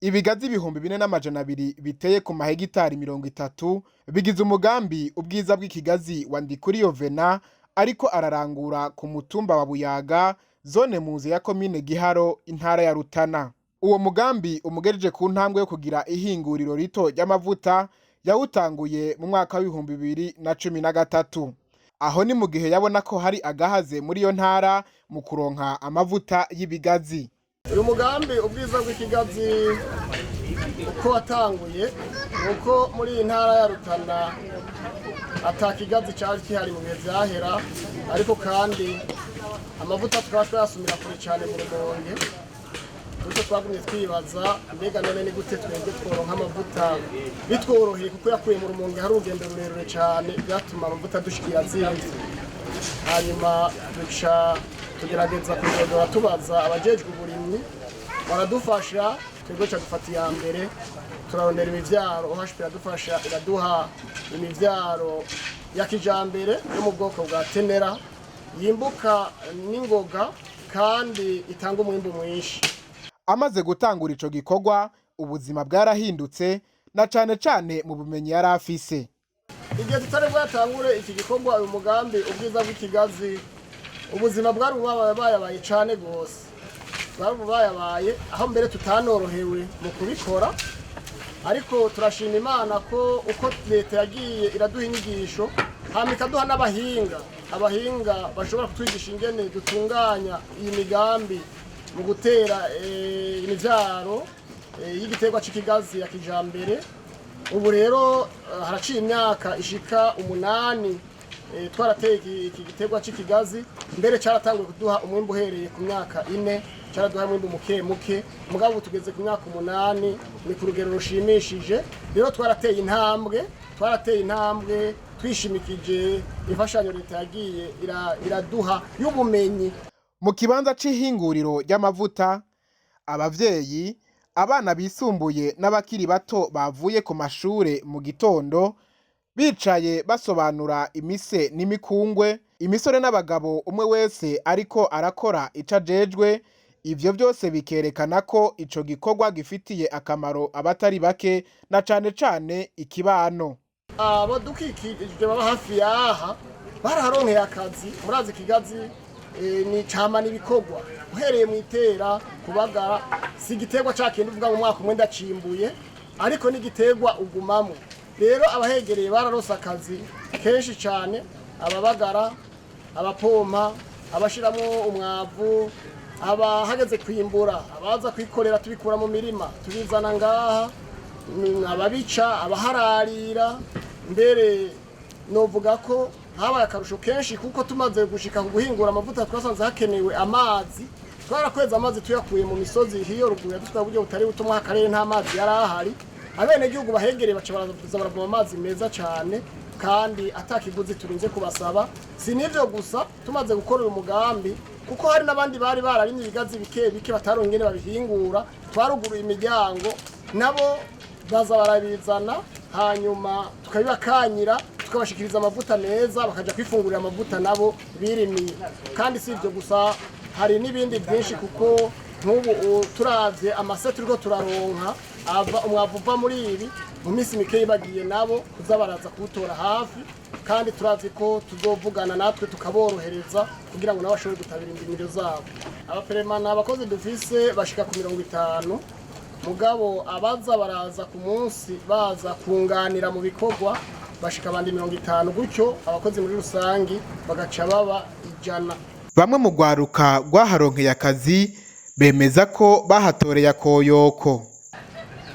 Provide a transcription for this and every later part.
Ibigazi 4200 biteye ku mahegitari 30 bigize umugambi Ubwiza bw'Ikigazi wa Ndikuriyo Vena ariko ararangura ku mutumba wa Buyaga, zone Muze ya komine Giharo, intara ya Rutana. Uwo mugambi umugejeje ku ntambwe yo kugira ihinguriro rito ry'amavuta yawutanguye mu mwaka w'2013. Aho ni mu gihe yabona ko hari agahaze muri iyo ntara mu kuronka amavuta y'ibigazi. Uyu mugambi Ubwiza bw'Ikigazi uko watanguye ni uko muri iyi ntara ya Rutana ata kigazi cyari gihari mu bihe byahera, ariko kandi amavuta tukaba twayasumira kure cyane mu Rumonge. Gutyo twagumye twibaza: mbega none ni gute twebwe tworonka amavuta bitworoheye? Kuko yakuye mu Rumonge hari urugendo rurerure cyane, byatuma amavuta dushikira azimvye. Hanyuma duca tugerageza kugenda tubaza abajejwe uburimyi, baradufasha. Twebwe ca dufata iya mbere, turarondera imivyaro. OHP iradufasha, iraduha imivyaro ya kijambere yo mu bwoko bwa Tenera, yimbuka n'ingoga kandi itanga umwimbu mwinshi. Amaze gutangura ico gikorwa, ubuzima bwarahindutse, na cane cane mu bumenyi yari afise. Igihe tutari bwatangure iki gikorwa, uyu mugambi Ubwiza bw'Ikigazi, ubuzima bwari bubayabaye cane gose, bwari bubayabaye, aho mbere tutanorohewe mu kubikora. Ariko turashima Imana ko uko leta yagiye iraduha inyigisho, hama ikaduha n'abahinga, abahinga bashobora kutwigisha ingene dutunganya iyi migambi mu gutera imivyaro y'igiterwa c'ikigazi ya kijambere. Ubu rero haraciye imyaka ishika 8 twarateye iki giterwa c'ikigazi. Mbere caratanguye kuduha umwimbu uhereye ku myaka 4, caraduha umwimbu muke muke. Mugabo ubu tugeze ku myaka 8, ni ku rugero rushimishije. Rero twarateye intambwe, twarateye intambwe twishimikije imfashanyo leta yagiye iraduha y'ubumenyi. Mu kibanza c'ihinguriro ry'amavuta, abavyeyi, abana bisumbuye n'abakiri bato bavuye ku mashure mu gitondo bicaye basobanura imise n'imikungwe, imisore n'abagabo, umwe wese ariko arakora ico ajejwe. Ivyo vyose bikerekana ko ico gikorwa gifitiye akamaro abatari bake, na cane cane ikibano. Abadukikije baba hafi yaha baraharonkeye akazi. Murazi ikigazi ni cama n'ibikorwa uhereye mu itera, kubagara. Si igiterwa ca kindi uvuga mu mwaka umwe ndacimbuye, ariko n'igiterwa ugumamwo. Rero abahegereye bararose akazi kenshi cane: ababagara, abapompa, abashiramwo umwavu, abahageze kwimbura, abaza kwikorera tubikura mu mirima tubizana ngaha, ababica, abahararira. Mbere novuga ko habaye akarusho kenshi, kuko tumaze gushika ku guhingura amavuta twasanze hakenewe amazi. Twarakweza amazi tuyakuye mu misozi hiyo ruguru, yadutwaye uburyo butari buto. Akarere nta mazi yari ahari. Abenegihugu bahegereye baca baraza baravoma amazi meza cane kandi atakiguzi turinze kubasaba. Si n'ivyo gusa, tumaze gukora uyu mugambi, kuko hari n'abandi bari bararimye ibigazi bike bike bataronka ingene babihingura, twaruguruye imiryango, nabo baza barabizana, hanyuma tukabibakanyira, tukabashikiriza amavuta meza, bakaja kwifungurira amavuta nabo birimiye. Kandi si ibyo gusa, hari n'ibindi byinshi, kuko nk'ubu turavye amase turiko turaronka ava umwavu uva muri ibi, mu minsi mikeyi bagiye nabo kuza baraza kuwutora hafi. Kandi turazi ko tuzovugana natwe tukaborohereza kugira ngo nabo bashobore gutabira indimiro zabo. Abaperemana, abakozi dufise bashika ku 50, mugabo abaza baraza ku munsi baza kunganira mu bikorwa bashika abandi 50. Gutyo abakozi muri rusangi bagaca baba 100. Bamwe mu rwaruka rwaharonkeye akazi bemeza ko bahatoreye akoyoko.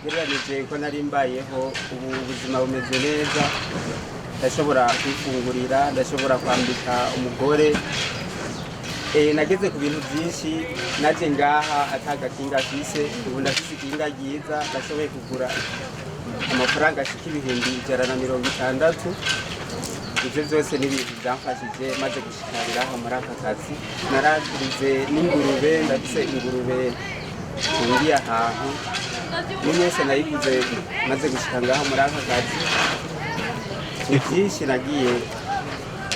Ugereranije ko nari mbayeho, ubu ubuzima bumeze neza. Ndashobora kwifungurira, ndashobora kwambika umugore. Nageze ku bintu byinshi. Naje ngaha atagakinga afise, ubu ndafise ikinga ryiza. Ndashoboye kugura amafaranga ashika 160,000. Ivyo vyose ni ibintu byamfashije maze gushika ngaha muri aka kazi. Naragurize n'ingurube, ndafise ingurube ntungiye ahantu n'imyese nayiguze maze gushika ngaha muri aka kazi. Ni byinshi nagiye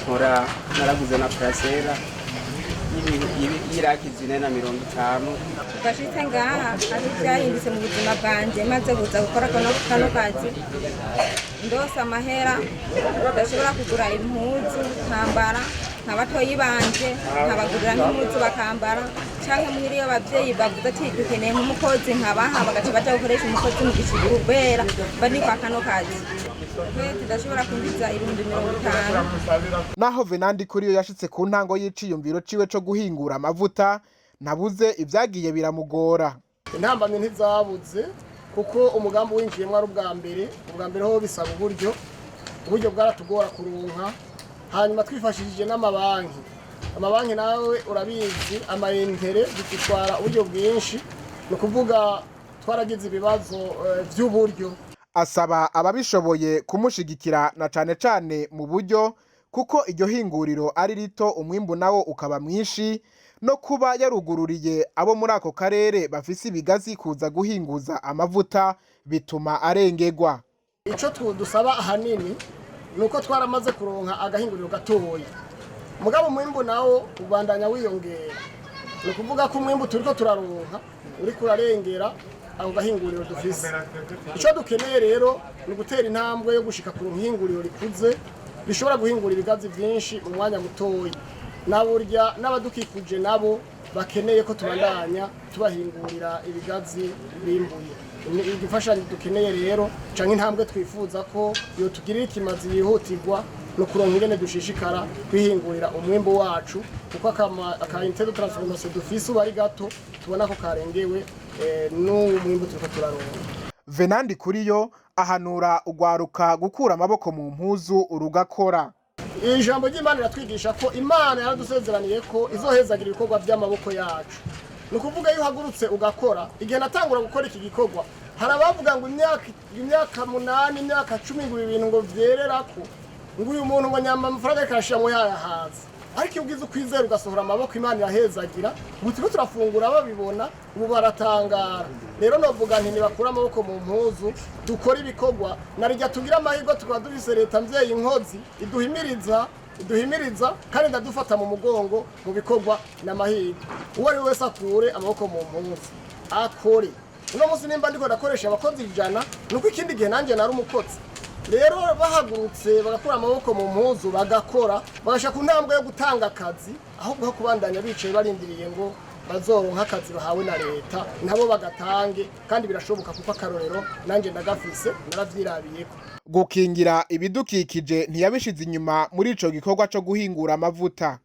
nkora, naraguze na parasera. y'iraki 450. Kuva nshitse ngaha hari ivyahindutse mu buzima bwanje. Maze kuza gukora kano kazi, ndose amahera, ndashobora kugura impuzu nkambara, nka batoyi banje nkabagurira nk'impuzu bakambara, canke muhira iyo abavyeyi bavuze ati dukeneye nk'umukozi, nkabaha, bagaca baja gukoresha umukozi mu gishiki kubera mba ndi kwa kano kazi. Kwezi ndashobora kwinjiza 50,000. Naho Venant Ndikuriyo yashitse ku ntango y'iciyumviro ciwe co guhingura amavuta, ntabuze ivyagiye biramugora. Intambamyi ntizabuze, kuko umugambi winjiyemo ari ubwa mbere. Ubwa mbere ho bisaba uburyo, uburyo bwaratugora kuronka. Hanyuma twifashishije n'amabanki, amabanki nawe urabizi, ama intérêts bidutwara uburyo bwinshi. Ni ukuvuga twaragize ibibazo vy'uburyo. Asaba ababishoboye kumushigikira, na cane cane mu buryo, kuko iryo hinguriro ari rito, umwimbu nawo ukaba mwinshi. No kuba yarugururiye abo muri ako karere bafise ibigazi kuza guhinguza amavuta bituma arengerwa. Icyo dusaba ahanini ni uko twaramaze kuronka agahinguriro gatoya, mugabo umwimbu nawo ubandanya wiyongera. Ni ukuvuga ko umwimbu turiko turaronka uriko urarengera ako gahinguriro dufise. Icyo dukeneye rero ni ugutera intambwe yo gushika ku ihinguriro rikuze, rishobora guhingura ibigazi byinshi mu mwanya mutoya. Na burya n'abadukikuje nabo bakeneye ko tubandanya tubahingurira ibigazi bimbuye. Ni igifashanyo dukeneye rero, canke intambwe twifuza ko yotugirira ikimazi yihutirwa, no kuronka ingene dushishikara kwihingurira umwimbu wacu, kuko aka unité de transformation dufise ubu ari gato, tubona ko karengewe n'uwo mwimbu turiko turaronka. Venant Ndikuriyo ahanura ugwaruka gukura amaboko mu mpuzu rugakora. Ijambo ry'Imana riratwigisha ko Imana yaradusezeraniye ko izohezagira ibikorwa by'amaboko yacu. Ni ukuvuga iyo uhagurutse ugakora. Igihe natangura gukora iki gikorwa, hari abavuga ngo imyaka 8, imyaka 10, ngo ibi bintu ngo vyererako, ngo uyu muntu ngo nyamba amafaranga ariko arashiramwo yayahaze. Ariko iyo ugize ukwizera ugasohora amaboko, Imana irahezagira. Ubu turiko turafungura babibona, ubu baratangara. Rero novuga nti nibakure amaboko mu mpuzu, dukore ibikorwa. Narijya tugira amahirwe tukaba dufise leta mvyeyi inkozi iduhimiriza, iduhimiriza kandi ndadufata mu mugongo mu bikorwa. N'amahirwe, uwo ari we wese akure amaboko mu mpuzu akore. Uno munsi nimba ndiko ndakoresha abakozi 100, nuko ikindi gihe nanjye nari umukozi. Rero bahagurutse bagakura amaboko mu mpuzu bagakora, bagashaka ku ntambwe yo gutanga akazi, ahubwo aho kubandanya bicaye barindiriye ngo bazoronka akazi bahawe na leta, nabo bagatange. Kandi birashoboka, kuko akarorero nanjye ndagafise, naravyirabiyeko. Gukingira ibidukikije ntiyabishize inyuma muri ico gikorwa co guhingura amavuta.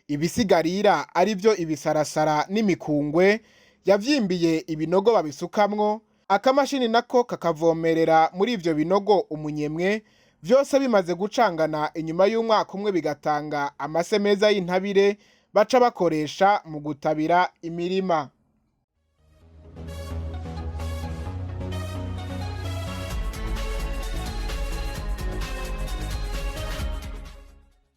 Ibisigarira, ari byo ibisarasara n'imikungwe, yavyimbiye ibinogo babisukamwo, akamashini nako kakavomerera muri ivyo binogo umunyemwe. Vyose bimaze gucangana, inyuma y'umwaka umwe bigatanga amase meza y'intabire baca bakoresha mu gutabira imirima.